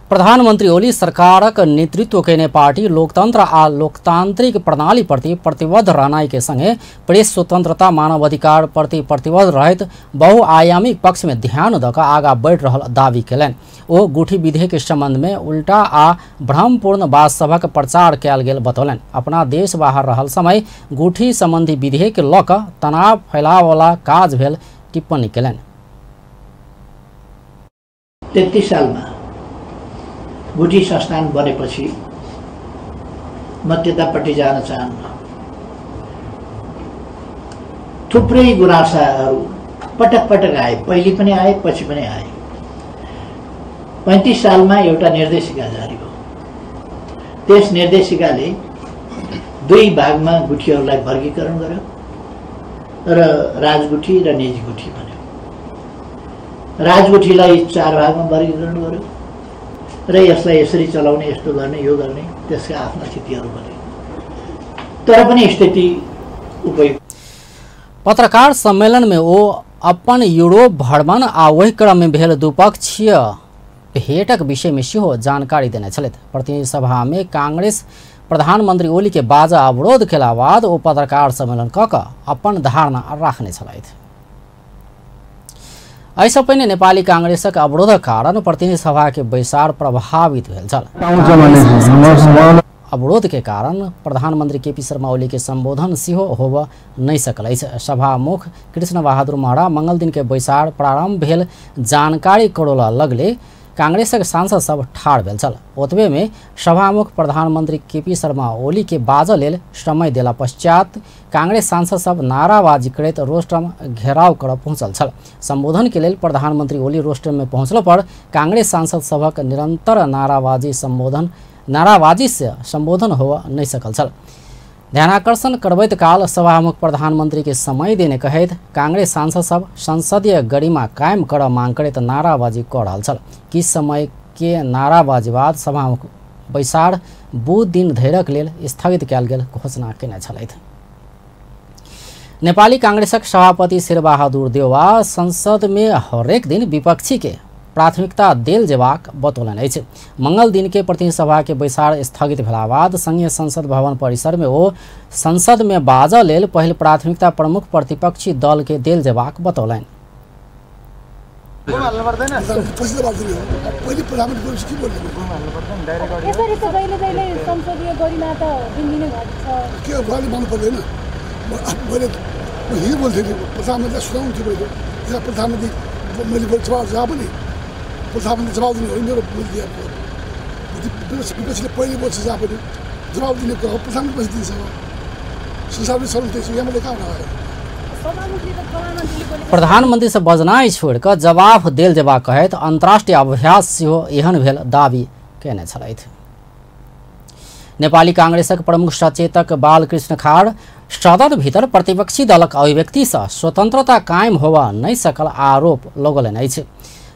प्रधानमंत्री ओली सरकारक नेतृत्व कयने पार्टी लोकतंत्र आ लोकतांत्रिक प्रणाली प्रति प्रतिबद्ध रहनाइ के संगे प्रेस स्वतंत्रता, मानवाधिकार प्रति प्रतिबद्ध रहैत बहुआयामिक पक्ष में ध्यान दऽ कऽ आगाँ बढ़ि रहल दावी कयलनि। ओ गुठी विधेयक के संबंध में उल्टा आ भ्रमपूर्ण बात सभक प्रचार कयल गेल बतौलनि। अपना देश बाहर रहल समय गुठी संबंधी विधेयक लऽ कऽ तनाव फैलावला काज भेल टिप्पणी कयलनि। 33 सालमा गुठी संस्थान बनेपछि म त्यतापट्टि जान चाहन्न। थुप्रै गुनासाहरू पटक पटक आए, पहिले पनि आए, पछि पनि आए। 35 सालमा एउटा निर्देशिका जारी भयो। त्यस निर्देशिकाले दुई भागमा गुठीहरूलाई वर्गीकरण गर्यो र राजगुठी र निजी गुठी भन्यो। राजगुठीलाई 4 भागमा वर्गीकरण गर्यो र यसलाई यसरी चलाउने, यस्तो गर्ने, यो गर्ने, त्यसका आफ्ना स्थितिहरू बने, तर पनि स्थिति उपयुक्त। पत्रकार सम्मेलन में ओ अपन यूरोप भ्रमण आ ओहि क्रम में भेल द्विपक्षीय भेटक विषय में सेहो जानकारी देने छलथि। प्रतिनिधि सभा में कांग्रेस प्रधानमंत्री ओली के बाजा अवरोध केला बाद ओ पत्रकार सम्मेलन क अपन धारणा राखने छलथि। एहिसँ पहिने नेपाली कांग्रेसक अवरोधक कारण प्रतिनिधि सभा के बैसार प्रभावित भेल छल। अवरोध के कारण प्रधानमंत्री केपी शर्मा ओली के संबोधन सेहो होबय नहि सकल अछि। सभामुख कृष्ण बहादुर महरा मंगल दिन के बैसार प्रारंभ भेल जानकारी करौला लगले कांग्रेसक सांसद सब ठाढ़ भेल छल। ओतबे में सभामुख प्रधानमंत्री केपी शर्मा ओली के बाजऽ लेल समय देला पश्चात कांग्रेस सांसद सब नाराबाजी करैत रोस्ट्रम घेराव करऽ पहुँचल छल। संबोधन के लेल प्रधानमंत्री ओली रोस्ट्रम में पहुँचला पर कांग्रेस सांसद सभक निरंतर नाराबाजी से संबोधन होबय नहि सकल छल। ध्यानाकर्षण करबैत काल सभामुख प्रधानमंत्री के समय देने कहैत कांग्रेस सांसद सब संसदीय गरिमा कायम करऽ मांग करैत नाराबाजी कऽ रहल छल। किछु समय के नाराबाजी बाद सभामुख बैसार बुध दिन धरिक लेल स्थगित कयल गेल घोषणा केने छलथि। नेपाली कांग्रेसक सभापति शेरबहादुर देउवा संसद में हरेक दिन विपक्षी के प्राथमिकता देल जेबाक बतौलनि अछि। मंगल दिन के प्रतिनिधि सभा के बैसार स्थगित भेला बाद संघीय संसद भवन परिसर में ओ संसद में बाजऽ लेल पहिल प्राथमिकता प्रमुख प्रतिपक्षी दल के देल जेबाक बतौलनि। प्रधानमन्त्री जवाब दिने हो मेरो विपक्षीले पहिले बोल्छ, जहाँ पनि जवाब दिने कुरा हो, प्रधानमन्त्री पछि दिन्छ। संसारमै चलन त्यही छ, यहाँ मैले कहाँ आयो। प्रधानमंत्री से बजनाइ छोड़ि कऽ जवाब देल जेबाक कहैत अंतर्राष्ट्रीय अभ्यास सेहो एहन भेल दावी केने छलथि। नेपाली कांग्रेसक प्रमुख सचेतक बालकृष्ण खाड़ सदन भीतर प्रतिपक्षी दलक अभिव्यक्ति से स्वतंत्रता कायम होबय नहि सकल आरोप लगौलनि अछि।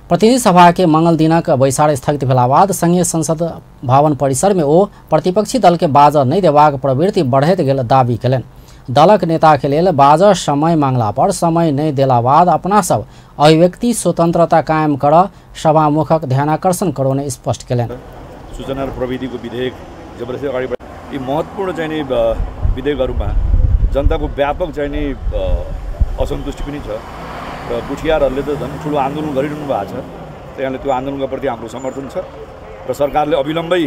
प्रतिनिधि सभा के मंगल दिनक बैसार स्थगित भेला बाद संघीय संसद भवन परिसर में ओ प्रतिपक्षी दल के बाजऽ नहि देबाक प्रवृत्ति बढ़ैत गेल दावी केलनि। दलक नेता के लेल बाजऽ समय मांगला पर समय नहि देला बाद अपना सब अभिव्यक्ति स्वतंत्रता कायम करऽ सभामुखक ध्यानाकर्षण करौने स्पष्ट केलनि। सूचना र प्रविधिको विधेयक जबरजस्ती अगाडि बढ यी महत्त्वपूर्ण चाहिँ नि विधेयकहरूमा जनताको व्यापक चाहिँ नि असन्तुष्टि पनि छ र गुठियारहरूले त झन् ठुलो आन्दोलन गरिरहनु भएको छ। त्यही त्यो आन्दोलनको प्रति हाम्रो समर्थन छ र सरकारले अविलम्बै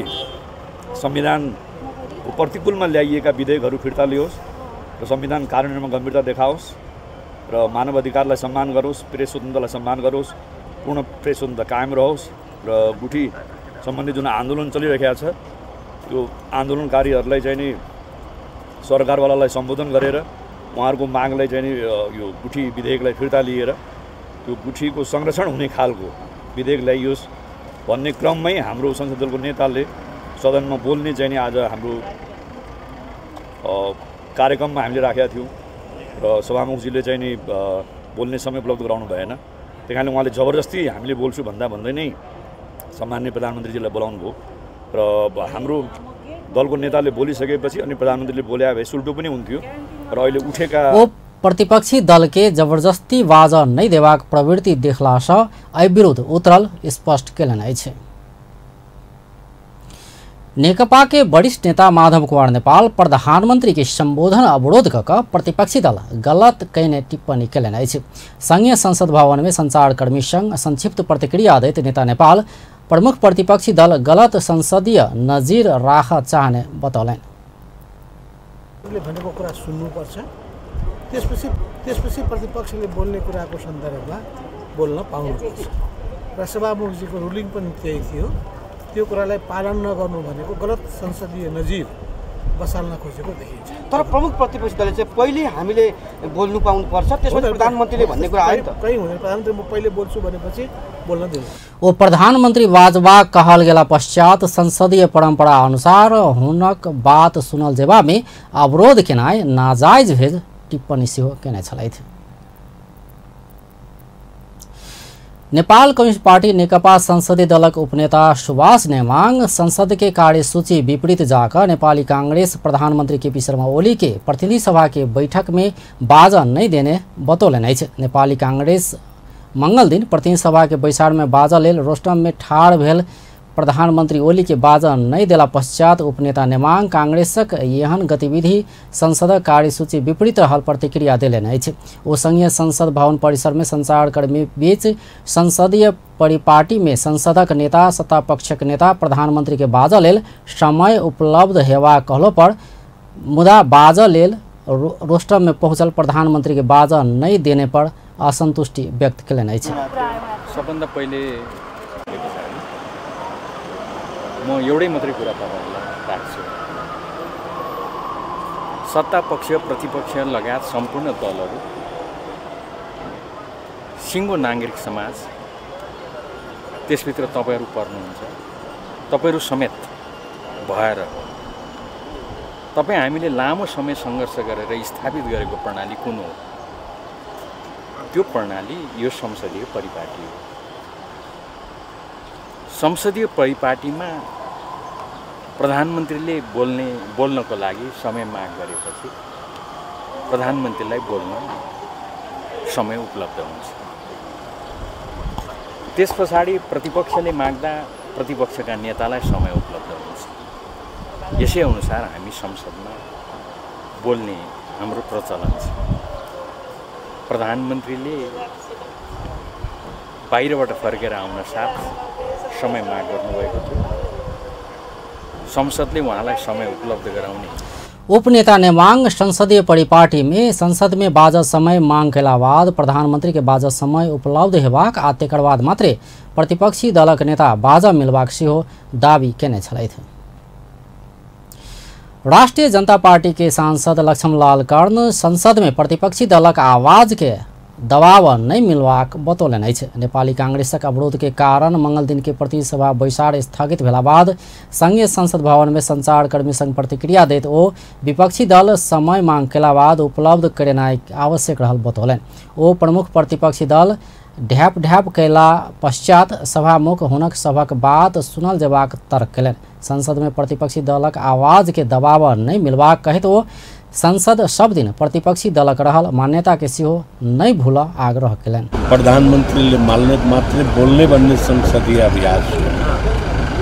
संविधानको प्रतिकूलमा ल्याइएका विधेयकहरू फिर्ता लियोस् र संविधान कार्यान्वयनमा गम्भीरता देखाओस् र मानव अधिकारलाई सम्मान गरोस्, प्रेस स्वतन्त्रतालाई सम्मान गरोस्, पूर्ण प्रेस स्वतन्त्रता कायम रहोस् र गुठी सम्बन्धी जुन आन्दोलन चलिरहेको छ त्यो आन्दोलनकारीहरूलाई चाहिँ नि सरकारवालालाई सम्बोधन गरेर उहाँहरूको मागलाई चाहिँ नि यो गुठी विधेयकलाई फिर्ता लिएर त्यो गुठीको संरक्षण हुने खालको विधेयक ल्याइयोस् भन्ने क्रममै हाम्रो संसद दलको नेताले सदनमा बोल्ने चाहिँ नि आज हाम्रो कार्यक्रममा हामीले राखेका थियौँ र सभामुखजीले चाहिँ नि बोल्ने समय उपलब्ध गराउनु भएन। त्यही कारणले उहाँले जबरजस्ती हामीले बोल्छु भन्दा भन्दै नै सम्माननीय प्रधानमन्त्रीजीलाई बोलाउनु भयो र हाम्रो दलको नेताले बोलिसकेपछि अनि प्रधानमन्त्रीले बोले भए सुल्टो पनि हुन्थ्यो र अहिले उठेका ओ प्रतिपक्षी दल के जबरजस्ती बाजऽ नहि देबाक प्रवृत्ति देखलासँ एहि विरुद्ध उतरल स्पष्ट केलनि अछि। नेकपा के वरिष्ठ नेता माधव कुमार नेपाल प्रधानमंत्री के संबोधन अवरोध कऽ प्रतिपक्षी दल गलत कयने टिप्पणी केलनि अछि। संघीय संसद भवन में संचारकर्मी संग संक्षिप्त प्रतिक्रिया दैत नेता नेपाल प्रमुख प्रतिपक्षी दल गलत संसदीय नजीर राख चाहने बतौलनि। भनेको कुरा सुन्नुपर्छ, त्यसपछि प्रतिपक्षले बोल्ने कुराको सन्दर्भमा बोल्न पाउनुपर्छ र सभामुखजीको रुलिङ पनि त्यही थियो। त्यो कुरालाई पालन नगर्नु भनेको गलत संसदीय नजिर बसाल्न खोजेको देखिन्छ। तर प्रमुख प्रतिपक्षी दलले चाहिँ पहिले हामीले बोल्नु पाउनुपर्छ, त्यसपछि प्रधानमन्त्रीले भन्ने कुरा आयो नि त। कहीँ हुँदैन, प्रधानमन्त्री म पहिले बोल्छु भनेपछि बोल्न दिनु। ओ प्रधानमन्त्री वाजवा कहल गेला पश्चात संसदीय परंपरा अनुसार हुनक बात सुनल जेबा में अवरोध केनाइ नाजायज भेल टिप्पणी सेहो केने छलथि। नेपाल कम्युनिस्ट पार्टी नेकपा संसदीय दलक उपनेता सुभाष नेमाङ संसद के कार्यसूची विपरीत जाकर नेपाली कांग्रेस प्रधानमंत्री केपी शर्मा ओली के प्रतिनिधि सभा के बैठक में बाजा नहीं देने बतौलनि अछि। नेपाली कांग्रेस मंगल दिन प्रतिनिधि सभा के बैसार में बाजा लेल रोस्टम में ठाढ़ भेल प्रधानमंत्री ओली के बाजा नहीं देला पश्चात उपनेता नेमाङ कांग्रेसक एहन गतिविधि संसदक कार्यसूची विपरीत रहल प्रतिक्रिया देलनि अछि। ओ संघीय संसद भवन परिसर में संचारकर्मी बीच संसदीय परिपाटी में संसदक नेता सत्ता पक्षक नेता प्रधानमंत्री के बाजा लेल समय उपलब्ध हेबाक कहलो पर मुदा बाजा लेल रोस्टर में पहुँचल प्रधानमंत्री के बाजा नहीं देने पर असंतुष्टि व्यक्त कयलनि अछि। सबभन्दा पहिले म एउटै मात्रै कुरा तपाईहरुलाई राख्छु, सत्ता पक्ष प्रतिपक्ष लगायत सम्पूर्ण दलहरू, सिङ्गो नागरिक समाज, त्यसभित्र तपाईहरु पर्नुहुन्छ, तपाईहरु समेत भएर तपाई हामीले लामो समय सङ्घर्ष गरेर स्थापित गरेको प्रणाली कुन हो? त्यो प्रणाली यो संसदीय परिपाटी हो। संसदीय परिपाटीमा प्रधानमन्त्रीले बोल्नको लागि समय माग गरेपछि प्रधानमन्त्रीलाई बोल्न समय उपलब्ध हुन्छ। त्यस पछाडि प्रतिपक्षले माग्दा प्रतिपक्षका नेतालाई समय उपलब्ध हुन्छ। यसै अनुसार हामी संसदमा बोल्ने हाम्रो प्रचलन छ। प्रधानमन्त्रीले बाहिरबाट फर्केर आउन साथ समय माग गर्नुभएको थियो, संसदले उहाँलाई समय उपलब्ध गराउने। उपनेता नेमाङ संसदीय परिपाटी में संसद में बाजा समय मांग केला बाद प्रधानमंत्री के बाजा समय उपलब्ध हेबाक आ तेकर बाद मात्रे प्रतिपक्षी दलक नेता बाजा मिलबाक सेहो दावी केने छलथि। राष्ट्रिय जनता पार्टी के सांसद लक्ष्मणलाल कर्ण संसद में प्रतिपक्षी दलक आवाज के दबाव नहीं मिलबाक बतौलनि अछि। नेपाली कांग्रेसक अवरोध के कारण मंगल दिन के प्रतिनिधि सभा बैसार स्थगित भेला बाद संघीय संसद भवन में संचारकर्मी संग प्रतिक्रिया दैत ओ विपक्षी दल समय मांग केला बाद उपलब्ध करेनाइ आवश्यक रहल बतौलनि। ओ प्रमुख प्रतिपक्षी दल ढ्याप ढ्याप कयला पश्चात सभामुख हुनक सभक बात सुनल जेबाक तर्क कयलनि। संसद में प्रतिपक्षी दलक आवाज के दबाव नहीं मिलबाक कहैत ओ संसद सब दिन प्रतिपक्षी दलक रहल मान्यता के सेहो नहीं भूल आग्रह कयलनि। प्रधानमन्त्रीले मान्ने मात्रै बोल्ने भन्ने संसदीय अभ्यास हो।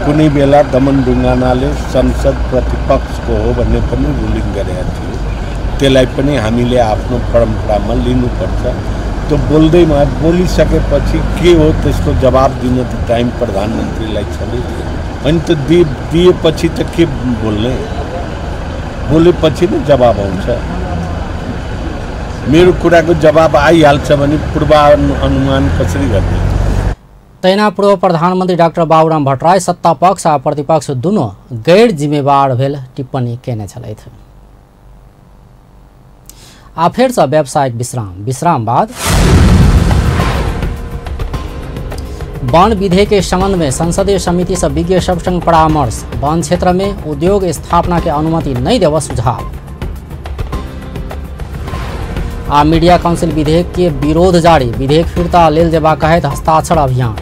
कुनै बेला दमन ढुङ्गानाले संसद प्रतिपक्षको हो भन्ने पनि रुलिङ गरेका थियो, त्यसलाई पनि हामीले आफ्नो परम्परामा लिनुपर्छ। त्यो बोल्दैमा बोलिसकेपछि के हो त्यसको जवाब दिन त टाइम प्रधानमन्त्रीलाई छँदै थियो, अनि त्यो दिएपछि त के बोल्ने, बोलेपछि नै जवाब आउँछ। मेरो कुराको जवाब आइहाल्छ भने पूर्वानुमान कसरी गर्ने? तहिना पूर्व प्रधानमन्त्री डाक्टर बाबुराम भट्टराई सत्ता पक्ष आ प्रतिपक्ष दुनू गैर जिम्मेवार भेल टिप्पणी केने छलथि। आ फेरसँ व्यावसायिक विश्राम। विश्राम बाद वन विधेयक के संबंध में संसदीय समिति से विज्ञ सब संग परामर्श, वन क्षेत्र में उद्योग स्थापना के अनुमति नहीं देव सुझाव। आ मीडिया काउंसिल विधेयक के विरोध जारी, विधेयक फिर्ता लेल जेबाक कहैत हस्ताक्षर अभियान।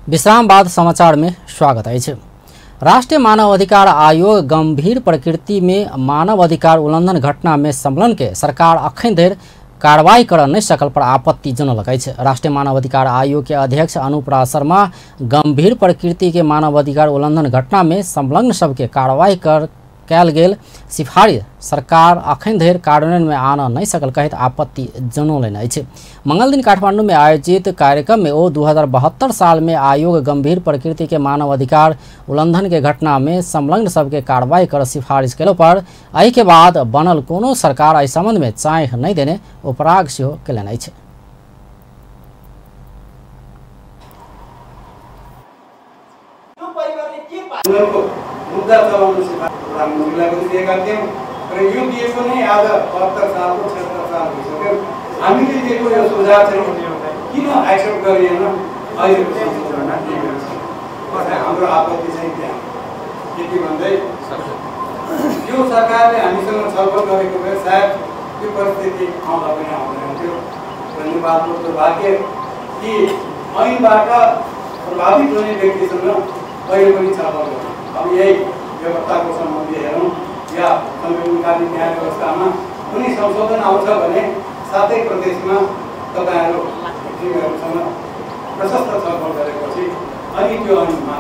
विश्राम बाद समाचार में स्वागत अछि। राष्ट्रीय मानव अधिकार आयोग गंभीर प्रकृति में मानव अधिकार उल्लंघन घटना में संलग्न के सरकार अखन धरि कार्रवाई कर नहीं सकल पर आपत्ति जनौलक अछि। राष्ट्रीय मानव अधिकार आयोग के अध्यक्ष अनूप राज शर्मा गंभीर प्रकृति के मानव अधिकार उल्लंघन घटना में संलग्न सबके कार्रवाई कर कयल गेल सिफारिश सरकार अखन धरि कार्यान्वयन में आन नहीं सकल कहैत आपत्ति जनौलनि अछि। मंगल दिन काठमांडू में आयोजित कार्यक्रम में ओ 2072 साल में आयोग गंभीर प्रकृति के मानव अधिकार उल्लंघन के घटना में संलग्न सबके कार्रवाई कर सिफारिश केलो पर एहि के बाद बनल कोनो सरकार एहि संबंध में चाँख नहीं देने उपराग सेहो कयलनि अछि। मुद्दा चलाउनु प्रधानमन्त्रीलाई पनि दिएका थियौँ र यो दिएको नै आज 72 सालको 76 साल भइसक्यो। हामीले दिएको यो सुझाव चाहिँ किन एक्सेप्ट गरिएन अहिलेको संशोधनमा त्यही हाम्रो आपत्ति चाहिँ त्यहाँ। यति भन्दै यो सरकारले हामीसँग छलफल गरेको भए सायद त्यो परिस्थिति आउँदा पनि आउँदैन थियो। धन्यवादको दुर्भाग्य कि ऐनबाट प्रभावित हुने व्यक्तिसँग कहिले पनि छलफल गर्नु। अब यही व्यवस्थाको सम्बन्धी हेरौँ या संविधानकालीन न्याय व्यवस्थामा कुनै संशोधन आउँछ भने सातै प्रदेशमा तपाईँहरू टिमहरूसँग प्रशस्त छलफल गरेपछि अनि त्यो ऐनमा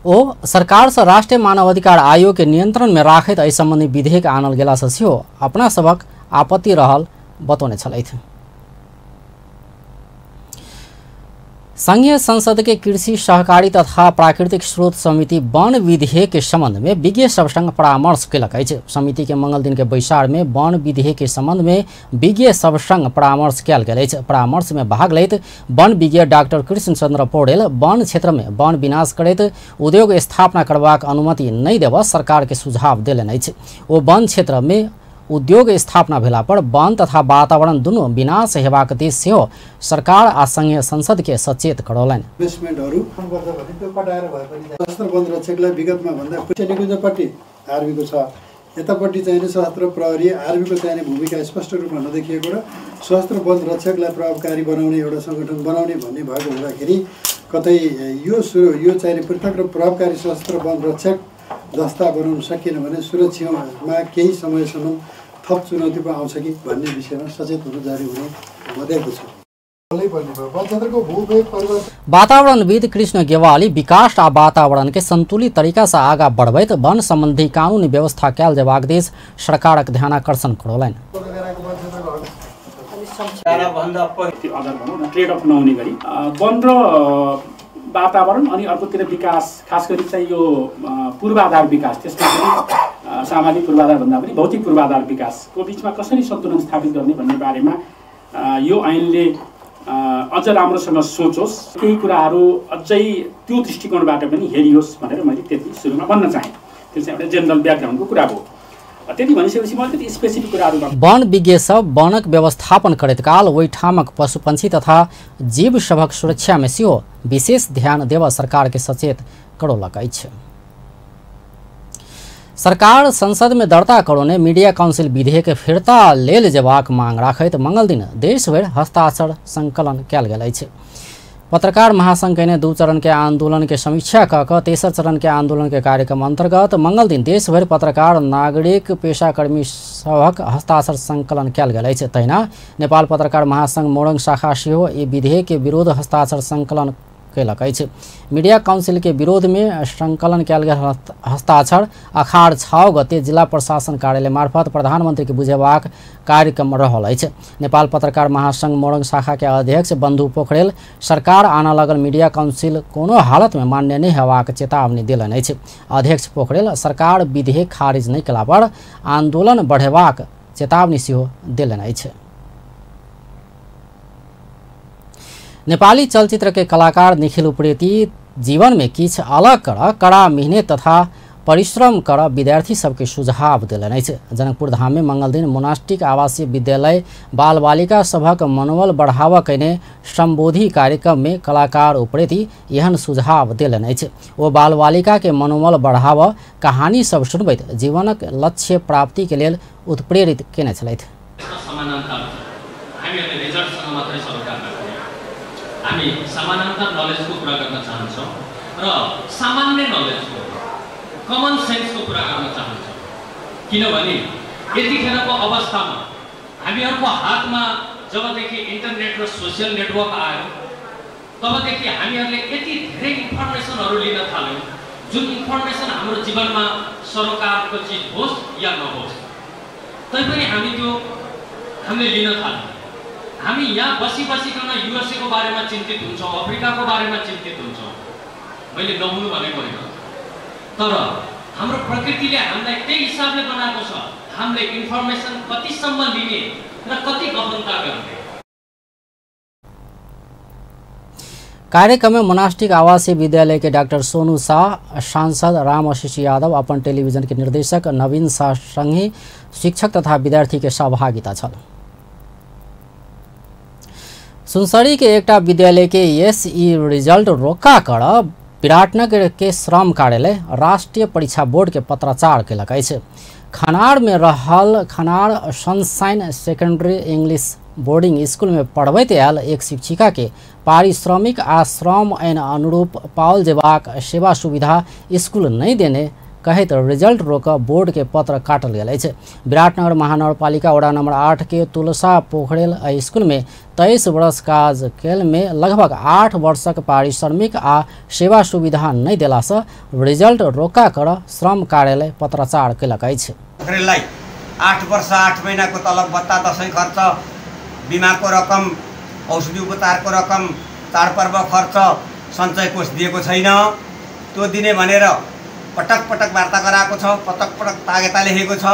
ओ सरकार से राष्ट्रिय मानवाधिकार आयोग के नियंत्रण में राखैत एहि संबंधी विधेयक आनल गेला से सेहो अपना सबक आपत्ति रहल बतौने छलथि। संघीय संसद के कृषि सहकारी तथा प्राकृतिक स्रोत समिति वन विधेयक के संबंध में विज्ञ सबसँग परामर्श केलक अछि। समिति के मंगल दिन के बैसार में वन विधेयक के संबंध में विज्ञ सबसँग परामर्श कयल गेल अछि। परामर्श में भाग लैत वन विज्ञ डॉक्टर कृष्णचंद्र पौडेल वन क्षेत्र में वन विनाश करैत उद्योग स्थापना करबाक अनुमति नहि देबऽ सरकार के सुझाव देलनि अछि। ओ वन क्षेत्र में उद्योग स्थापना भेला पर वन तथा वातावरण दुनू विनाश हेबाक दिस सेहो सरकार आ संघीय संसद के सचेत करौलनि। इन्भेस्टमेन्टहरू गर्छ भने त्यो कटाएर भए पनि सशस्त्र वन रक्षकलाई विगतमा भन्दा निकुञ्जपट्टि आर्मीको छ, यतापट्टि चाहिने सशस्त्र प्रहरी आर्मीको चाहिने भूमिका स्पष्ट रूपमा नदेखिएको र सशस्त्र वन रक्षकलाई प्रभावकारी बनाउने एउटा सङ्गठन बनाउने भन्ने भएको हुँदाखेरि कतै यो चाहिने पृथक र प्रभावकारी सशस्त्र वन रक्षक दस्ता बनाउन सकिएन भने सुरक्षामा केही समयसम्म थप चुनौती पो आउँछ कि भन्ने विषयमा सचेत हुनु जारी हुने म देख्दछु। वातावरणविद कृष्ण गेवाली विकास आ वातावरण के संतुलित तरीका से आगा बढ़बैत वन संबंधी कानूनी व्यवस्था कयल जेबाक दिस सरकारक ध्यानाकर्षण करौलनि। ट्रेड अफ नहुने गरी वन र वातावरण अनि अर्कोतिर विकास, खास गरी चाहिँ यो पूर्वाधार विकास, त्यसमा पनि सामाजिक पूर्वाधार भन्दा पनि भौतिक पूर्वाधार विकासको बिचमा कसरी सन्तुलन स्थापित गर्ने भन्ने बारेमा यो ऐनले अझ राम्रोसँग सोचोस्, केही कुराहरू अझै त्यो दृष्टिकोणबाट पनि हेरियोस् भनेर मैले त्यति सुरुमा भन्न चाहेँ। त्यो चाहिँ एउटा जेनरल ब्याकग्राउन्डको कुरा हो। त्यति भनिसकेपछि म अलिकति स्पेसिफिक कुराहरू वन विज्ञ सब वनक व्यवस्थापन करैत काल ओहि ठामक पशु पंछी तथा जीव सभक सुरक्षा में सेहो विशेष ध्यान देबऽ सरकार के सचेत करौलक अछि। सरकार संसद में दर्ता करौने मीडिया काउंसिल विधेयक फिर्ता लेल जेबाक मांग राखैत मंगल दिन देशभरि हस्ताक्षर संकलन कयल गेल अछि। पत्रकार महासंघ कयने दू चरण के आंदोलन के समीक्षा क कऽ तेसर चरण के आंदोलन के कार्यक्रम अंतर्गत मंगल दिन देशभरि पत्रकार नागरिक पेशाकर्मी सभक हस्ताक्षर संकलन कयल गेल अछि। तहिना नेपाल पत्रकार महासंघ मोरङ शाखा सेहो ई विधेयक के विरोध हस्ताक्षर संकलन कयलक अछि। मीडिया काउंसिल के विरोध में संकलन कयल गेल हस्ताक्षर अखाड़ 6 गते जिला प्रशासन कार्यालय मार्फत प्रधानमंत्री के बुझेबाक कार्यक्रम रहल अछि। नेपाल पत्रकार महासंघ मोरङ शाखा के अध्यक्ष बंधु पोखरेल सरकार आना लगल मीडिया काउंसिल कोनो हालत में मान्य नहि हेबाक चेतावनी देलनि अछि। अध्यक्ष पोखरेल सरकार विधेयक खारिज नहि कयला पर आंदोलन बढ़ेबाक चेतावनी सेहो देलनि अछि। नेपाली चलचित्र के कलाकार निखिल उप्रेती जीवन में किछु अलग कर कड़ा मेहनत तथा परिश्रम कर विद्यार्थी सबके सुझाव देलनि अछि। जनकपुर धाम में मंगल दिन मोनास्टिक आवासीय विद्यालय बाल बालिका सभक मनोबल बढ़ावा कयने संबोधि कार्यक्रम में कलाकार उप्रेती एहन सुझाव देलनि अछि। ओ बाल बालिका के मनोबल बढ़ावा कहानी सब सुनबैत जीवनक लक्ष्य प्राप्ति के लेल उत्प्रेरित केने छलथि। हामी समानान्तर नलेजको कुरा गर्न चाहन्छौँ र सामान्य नलेजको, कमन सेन्सको कुरा गर्न चाहन्छौँ, किनभने यतिखेरको अवस्थामा हामीहरूको हातमा जबदेखि इन्टरनेट र सोसियल नेटवर्क आयो तबदेखि हामीहरूले यति धेरै इन्फर्मेसनहरू लिन थाल्यौँ, जुन इन्फर्मेसन हाम्रो जीवनमा सरोकारको चिज होस् या नहोस् तैपनि हामी त्यो हामीले लिन थाल्यौँ। हामी यहाँ बसी बसिकन युएसएको बारेमा चिन्तित हुन्छौँ, अफ्रिकाको बारेमा चिन्तित हुन्छौँ। मैले नहुनु भनेको होइन, तर हाम्रो प्रकृतिले हामीलाई त्यही हिसाबले बनाएको छ। हामीले इन्फर्मेसन कतिसम्म लिने र कति गहनता गर्ने। कार्यक्रम में मोनास्टिक आवासीय विद्यालय के डॉक्टर सोनू शाह, सांसद राम आशीष यादव, अपन टेलीविजन के निर्देशक नवीन शाह संगे शिक्षक तथा विद्यार्थी के सहभागिता छल। सुनसरी के एकटा विद्यालय के एसई रिजल्ट रोका कर विराटनगर के श्रम कार्यालय राष्ट्रीय परीक्षा बोर्ड के पत्राचार केलक अछि। खनार में रहल Khanar sunshine secondary English boarding school में पढ़बैत आयल एक शिक्षिका के पारिश्रमिक आ श्रम ऐन अनुरूप पाओल जेबाक सेवा सुविधा स्कूल नहीं देने कहैत रिजल्ट रोक बोर्ड के पत्र काटल गेल अछि। विराटनगर महानगरपालिका वडा नंबर 8 के तुलसा पोखरेल स्कूल में 23 वर्ष काज केल में लगभग 8 वर्षक पारिश्रमिक आ सेवा सुविधा नहीं देलासँ रिजल्ट रोका कर श्रम कार्यालय पत्राचार केलक अछि। पोखरेललाई 8 वर्ष 8 महिनाको तलब भत्ता, दसैँ खर्च, बिमाको रकम, औषधि उपचारको रकम, चाडपर्व खर्च, सञ्चय कोष दिएको छैन। त्यो दिने भनेर पटक पटक वार्ता गराएको छ, पटक पटक तागेता लेखेको छ।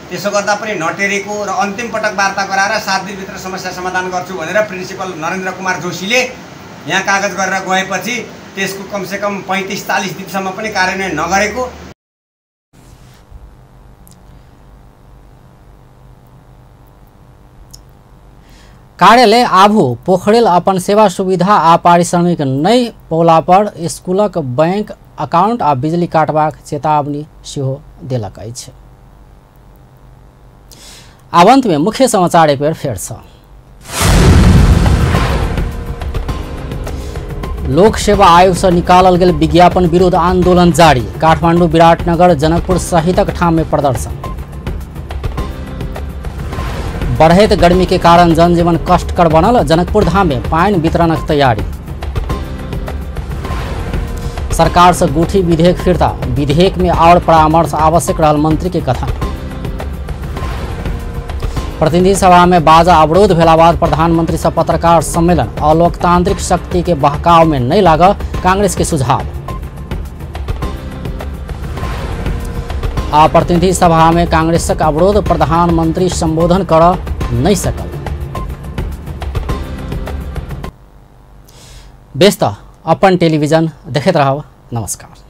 त्यसो गर्दा पनि नटेरेको र अन्तिम पटक वार्ता गराएर 7 दिनभित्र समस्या समाधान गर्छु भनेर प्रिन्सिपल नरेन्द्र कुमार जोशीले यहाँ कागज गरेर गएपछि त्यसको कमसेकम 35-40 दिनसम्म पनि कार्यान्वयन नगरेको। कार्यालय आभू पोखरेल अपन सेवा सुविधा आ पारिश्रमिक नहि पौला पर स्कूलक बैंक अकाउंट आ बिजली काटबाक चेतावनी सेहो देलक अछि। आब अंत में मुख्य समाचार एक बेर फेर सँ। लोक सेवा आयोग से निकालल गेल विज्ञापन विरोध आंदोलन जारी। काठमांडू, विराटनगर, जनकपुर सहितक ठाम में प्रदर्शन। बढ़ैत गर्मी के कारण जनजीवन कष्टकर बनल। जनकपुर धाम में पानि वितरणक तैयारी। सरकार से गुठी विधेयक फिर्ता, विधेयक में और परामर्श आवश्यक रहल मंत्री के कथन। प्रतिनिधि सभा में बाजा अवरोध भेला बाद प्रधानमंत्री से पत्रकार सम्मेलन। अलोकतांत्रिक शक्ति के बहकाव में नहीं लाग कांग्रेस के सुझाव। आ प्रतिनिधि सभा में कांग्रेसक अवरोध, प्रधानमंत्री संबोधन कर नहीं सकल। बेस त अपन टेलीविजन देखैत रहब। नमस्कार।